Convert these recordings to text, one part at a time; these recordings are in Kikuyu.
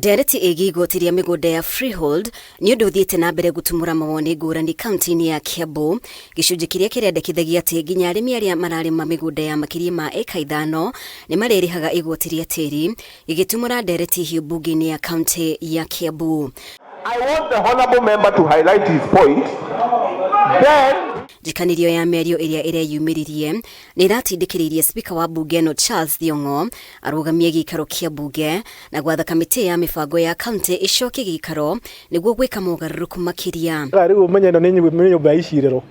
Ndereti ĩgiĩ igoti rĩa mĩgũnda ya freehold nĩ ũndũ ũthiĩte na mbere gũtumũra mawoni ngũrani kaunti-inĩ ya Kiambu, gĩcunjĩ kĩrĩa kĩrendekithagia atĩ nginya arĩmi arĩa mararĩma mĩgũnda ya makĩria ma ĩka ithano nĩ marĩrĩhaga igoti rĩa tĩri, gĩgĩtumũra ndereti hiũ mbunge-inĩ ya kaunti ya Kiambu. I want the honorable member to highlight his point. Then Njikanĩrio ya mĩario ĩrĩa ĩreyumĩririe nĩ ĩratindĩkĩrĩirie spika wa mbunge ĩno Charles Thiong'o arũgamie gĩikaro kĩa mbunge na gwatha kamĩtĩ ya mĩbango ya kaunti ĩcokie gĩikaro nĩguo gwĩka mogarũrũku makĩria. Rĩu ũmenye ĩno nĩ nyũmba ya icirĩro,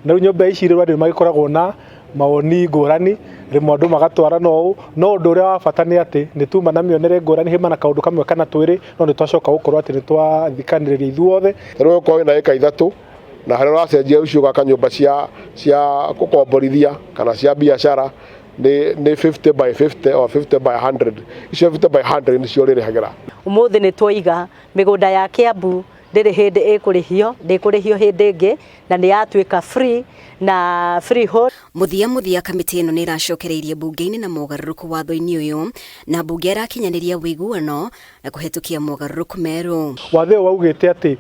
na rĩu nyũmba ya icirĩro andũ nĩ magĩkoragwo na mawoni ngũrani, rĩmwe andũ magatwarana ũũ, no ũndũ ũrĩa wa bata nĩ atĩ nĩ tuma na mĩonere ngũrani hĩma na kaũndũ kamwe kana twĩrĩ, no nĩ twacoka gũkorwo atĩ nĩ twathikanĩrĩria ithuothe. Rĩu ũkorwo wĩna ĩka ithatũ na harĩa ũracenjia ũcio ũgaka nyũmba cia cia gũkomborithia kana cia biacara nĩ nĩ 50 by 50 or 50 by 100. Icio 50 by 100 nĩcio ũrĩrĩhagĩra. Ũmũthĩ nĩ twoiga mĩgũnda ya Kiambu ndĩrĩ hĩndĩ ĩkũrĩhio, ndĩkũrĩhio hĩndĩ ĩngĩ na nĩ yatuĩka free na freehold. Mũthia mũthia kamĩtĩ ĩno nĩ ĩracokereirie mbunge-inĩ na mogarũrũku watho-inĩ ũyũ na mbunge ĩrakinyanĩria ũiguano na kũhetũkia mogarũrũku merũ. Watho ũyũ waugĩte atĩ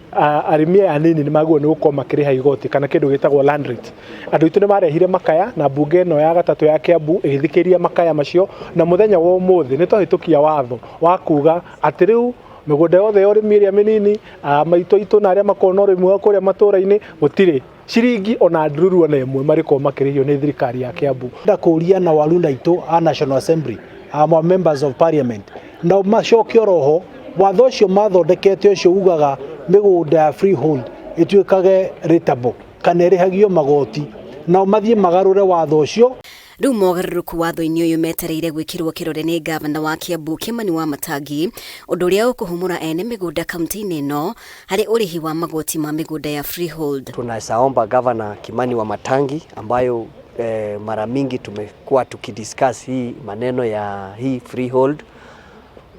arĩmi aya anini nĩ magĩrĩirwo nĩ gũkorwo makĩrĩha igoti kana kĩndũ gĩtagwo land rate. Andũ aitũ nĩ marehire makaya na mbunge ĩno ya gatatũ ya Kiambu ĩgĩthikĩrĩria makaya macio na mũthenya wa ũmũthĩ nĩ twahĩtũkia watho wa kuga atĩ rĩu mĩgũnda yothe ya ũrĩmi ĩrĩa mĩnini, maitũ aitũ na arĩa makoragwo na ũrĩmi wa kũrĩa matũra-inĩ gũtirĩ ciringi ona ndururu ona ĩmwe marĩkorwo makĩrĩhio nĩ thirikari ya Kiambu. Ndakũria na waruna aitũ a National Assembly, a members of parliament, nao macoke oroho watho ũcio mathondekete ũcio ugaga mĩgũnda ya freehold ĩtuĩkage rateable kana ĩrĩhagio magoti, nao mathiĩ magarũre watho ũcio. Rĩu mogarũrũku watho-inĩ ũyũ metereire gwĩkĩrwo kĩrore nĩ ngavana wa Kiambu Kimani Wamatangi, ũndũ ũrĩa ũkũhumũra ene mĩgũnda kaunti-inĩ ĩno harĩ ũrĩhi wa magoti ma mĩgũnda ya freehold. Tunawezaomba Gavana Kimani Wamatangi ambayo mara mingi tumekuwa tukidiscuss hii maneno ya hii freehold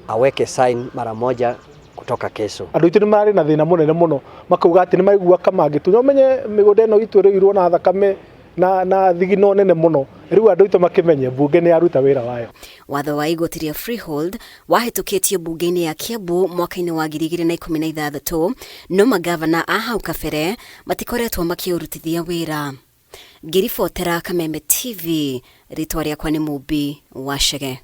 aweke sign mara moja kutoka kesho. Andũ aitũ nĩ mararĩ na thĩna mũnene mũno makauga atĩ nĩ maigua kamangĩtunya ũmenye mĩgũnda ĩno itũ ĩrũirwo na thakame na, na thigino nene mũno. Rĩu andũ aitũ makĩmenye mbunge nĩ yaruta wĩra wayo. Watho wa igoti rĩa freehold wahĩtũkĩtio mbunge-inĩ ya Kiambu mwaka-inĩ wa 2016, no magavana a hau kabere matikoretwo makĩũrutithia wĩra. Ngĩribotera Kameme TV, rĩtwa rĩakwa nĩ Mũmbi wa Chege.